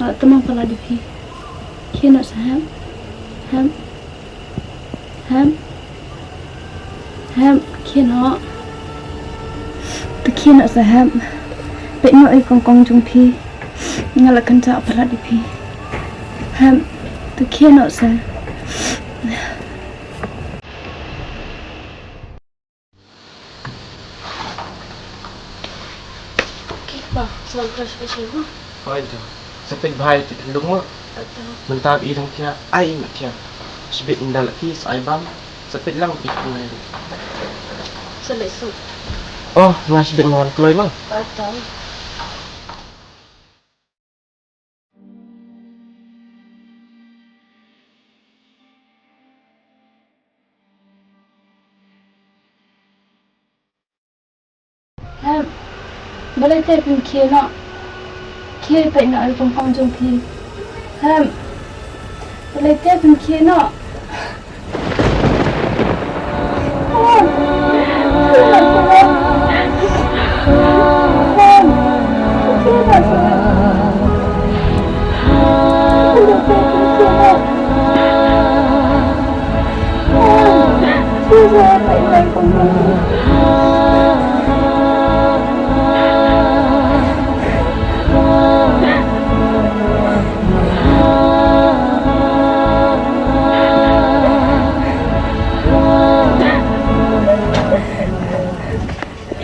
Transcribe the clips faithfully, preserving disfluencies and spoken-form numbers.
Te ma palat ïa phi. Khie noh sa, hep. Hep. Hep. Hep, khie noh. Te khie noh sa, hep. Peit noh ïa i kongkong jong phi. Nga la kynjah palat ïa phi. Hep. Te khie noh sa. Ki ba, sa brush ka shi ma. Hoi to. Sa peit bha ïa ki khyndung ma. Ato. Mynta i dang thiah, ai ma thiah. Shibit ynda la ki sa ai bam. Sa peit lang ki khyndung. Sa leit suk. Oh, nga shibit nga wan kloi ma. Ato. Hem. Balei te phim khie noh? Khie peit noh ïa i pongpong jong phi. Hem. Balei te phim khie noh?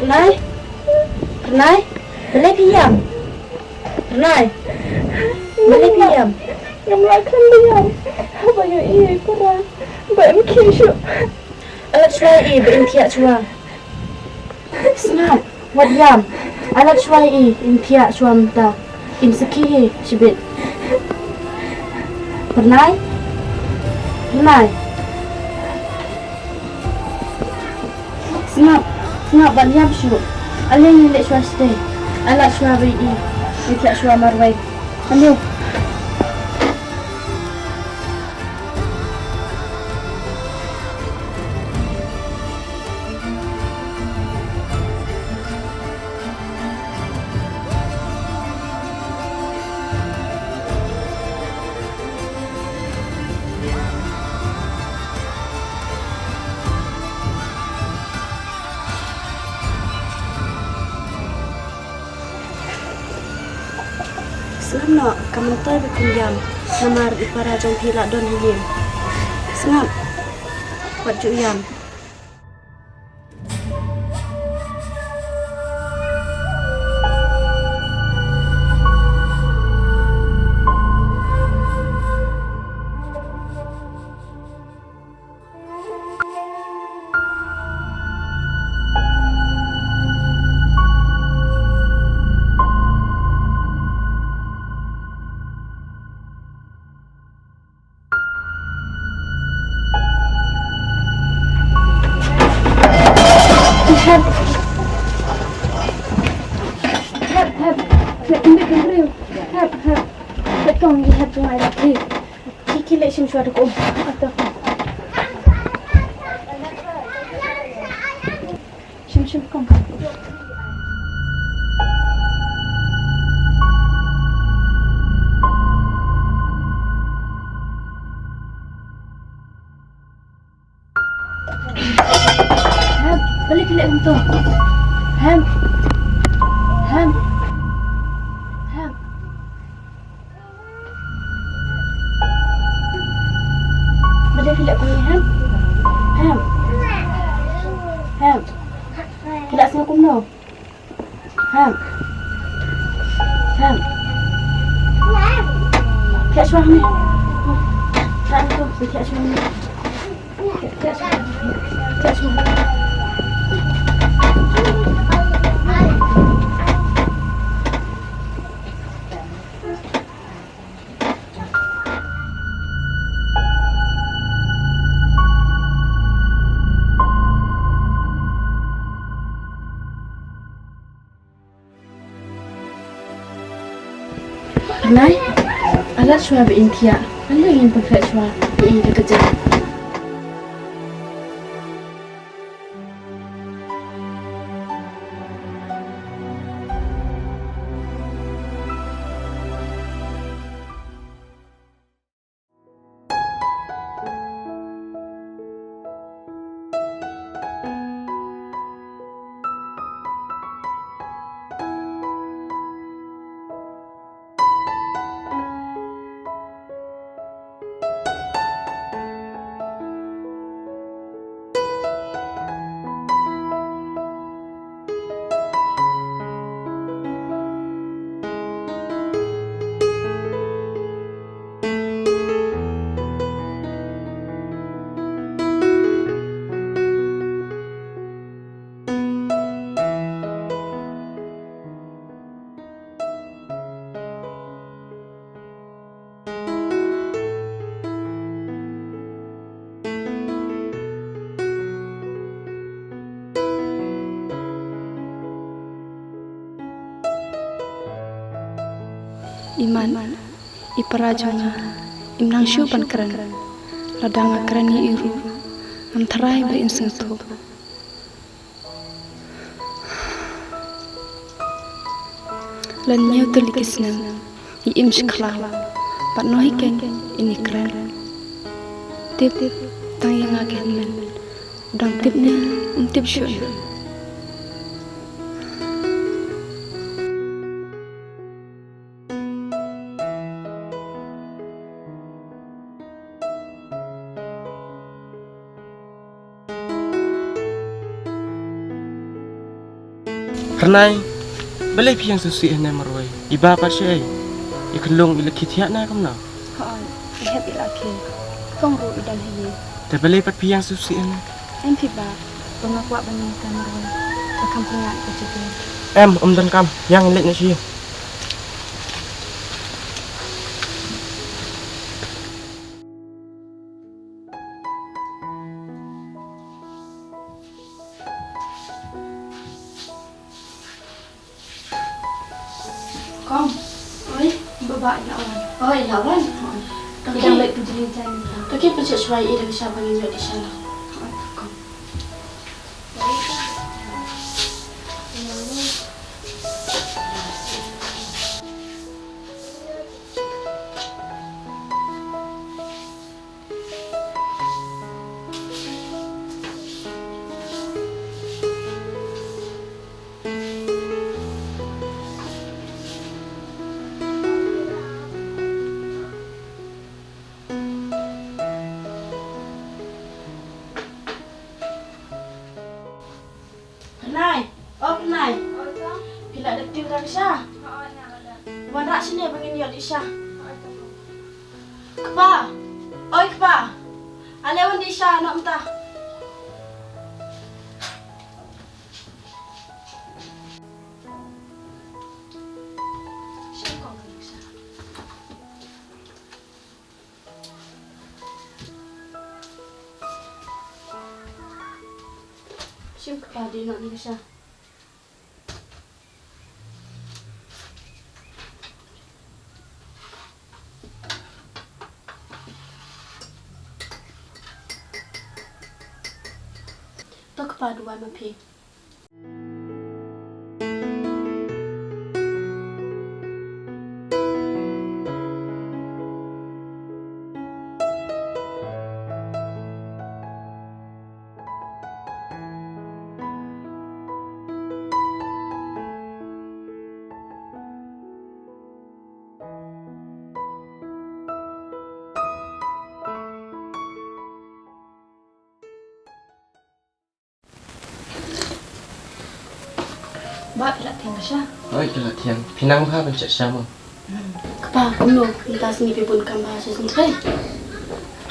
Rnai? Rnai? Balei phi ïam? Rnai? Balei phi ïam? Ngam lah khlem da ïam. Haba ïohi ïa i para ba im khie shuh. Alat shuwa ïa i ba im thiah shuwa. Sngap, wat ïam. Alat shuwa ïa i, im thiah shuwa mynta. Im sakhi hi shibit. Rnai? Rnai? Sngap, sngap, wat ïam shuh. Ale ngin leit shuwa shatei. Alat shuwa ba ïa i, im thiah shuwa marwei. Ale. Sngap noh, ka myntoi ba phim ïam, namar i para jong phi la don ha ïing. Sngap, wat ju ïam. Hep, hep, hep, hep, hep, hep, hep, hep, hep, hep, Ki, ki leit shim shuwa da ka um. Ato. Shim, shim, kong, kong. Hem, balei phi leh kumto? Hem. Hem. Hem. Balei phi leh kumne, hem? Hem. Hem. Phi lah sngew kumno? Hem. Hem. Thiah shuwa hangne. Thiah hangne to, thiah shuwa hangne. Thiah, thiah shuwa. Thiah shuwa. Rnai, alat shuwa ba in thiah. Ngan ïoh ngin pynphet shuwa ïa i da ka jam. Imat, i para jong nga, im nang shuh ban kren. Lada nga kren ïa i ruh, ngam tharai ba in sngewthuh. Lane hynñiew tylli ki snem ngi im sha khlaw, bad noh hi keiñ in ïakren. Tip, tang ïa nga ka hynmen, u dang tip ne um tip shuh ne. Hynrei, balei phi ïeng sngewsih hynne marwei? I Bah pat shaei? I khyllung i la khie thiah ne kumno? Hooid, i hep i la khie. Kong ruh i don ha ïing. Te balei pat phi ïeng sngewsih hynne? Em phi Bah, ba nga kwah ban ïeng te marwei. Te kham pynïaid ka jingim. Em, ym donkam, ïeng leit noh sha ïing. Kong. Oi, Bah Bah i la wan. Oh, i la wan. Oi. To ki dang leit pynjuloi jan. To ki pynshah shuwa ïa i dang sha ba ngin ïoh dih sha la. Oi, Kong. Pynai, oh Pynai. Phi la dep tip dang sha? Wan rah shane ba ngin ïoh dih sha. Kpa, oi kpa. Ale wan dih sha noh mynta. Shim kpa dih noh ni ka sha. To kpa duwai ma phi. Bah, phi la thiang ka sha? Hooid, ka la thiang. Phi nang bha ban shet sha mo? Kpa, kumno mynta sngi phi bun kam bha sha jingtrei?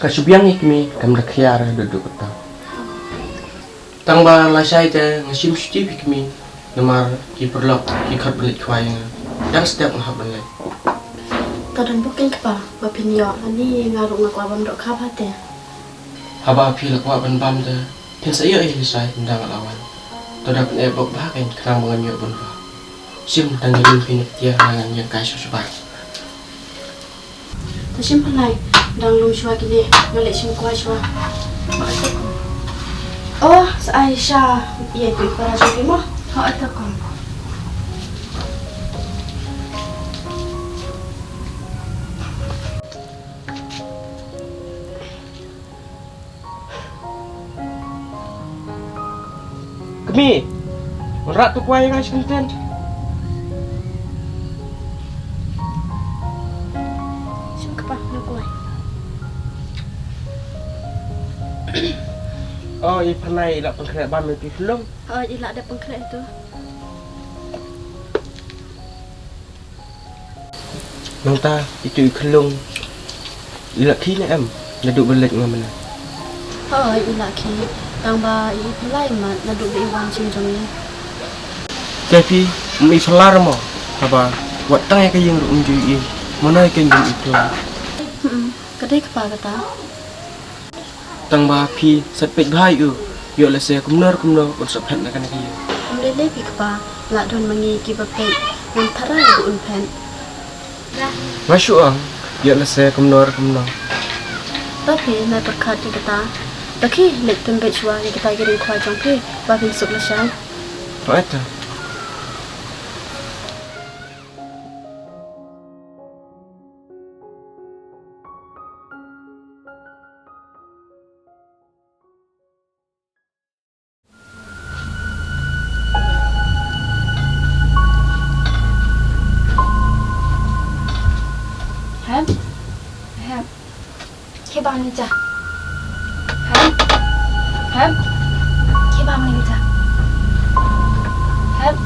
Ka shu biang ïa i kmie, kam da khia re duh duh kata. Tang ba lashai te nga shim shuti ïa i kmie, namar ki paralok ki khot ban leit khwai ïa nga. Dang step nga hap ban leit. To don bok keiñ kpa, ba phin ïoh, ani nga ruh nga kwah bam dohkha bha te. Haba phi la kwah ban bam te, phin sa ïoh ïa i lashai ynda nga la wan. To da pyneh bok bha keiñ khnang ba ngan ïoh bun bha. Shim, dang ïa lum phi na ka tiar, nga ngan ïeng kai shuwa shuwa. To shim Pynai, dang lum shuwa kine, nga leit shim kwai shuwa. Oh, sa ai sha ïa i para jong phi mo. Hooid to kong. Kmie, wan rah tu kwai ïa nga shi kyntien. Shim kpa, na kwai. Oh, i Pynai i la pynkhreh bam ïa tu shlung. Oh, i la dep pynkhreh tu. Nangta itu i khyllung i la khie ne em naduh ba leit nga mynne? Hooid, i la khie. Tang ba i Pynai mat naduh ba i wan sha jong ngi. Te phi, um i Pynai mo? Haba wat tang ïa ka ïing ruh um ju i. Mano ïa ka ïing i Pynai? Hmm, ka dei kpa kata. Tang ba phi sat peit bha ïa u, ïoh lehse kumno kumno un sa phet na kane ka ïing. Ym lei lei phi kpa, la don ma ngi kiba peit, ngam tharai ba un phet. Nga shu ong, ïoh lehse kumno re kumno. To phi, nai pyrkhat ïa kata. To khie, leit pynbeit shuwa ïa kita ki ringkhwai jong phi, ba phin suk lashai. Hooid to. Hep. Hep. Khie bam ni ja. Hep. Hep. Khie bam ni ja. Hep.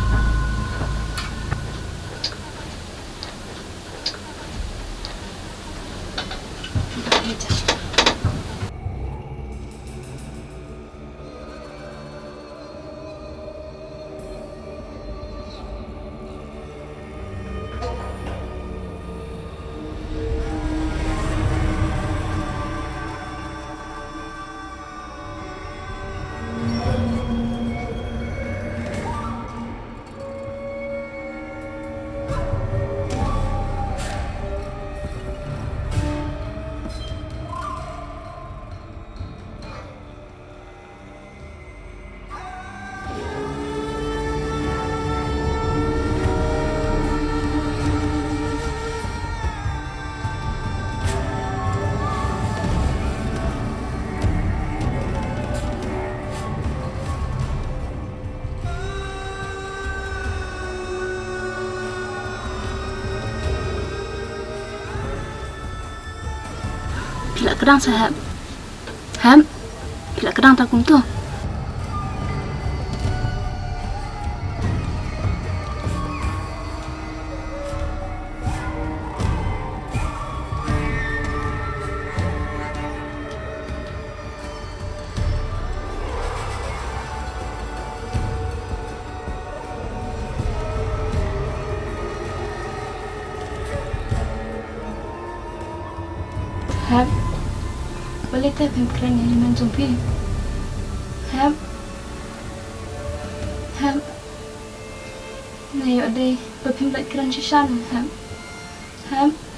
Phi la kdang sa Hep? Hep? Phi la kdang ta kumto? Hep, balei te phim kren ïa i hynmen jong phi? Hep, Hep, nga ïoh dei ba phim lait kren shisha ne Hep. Hep.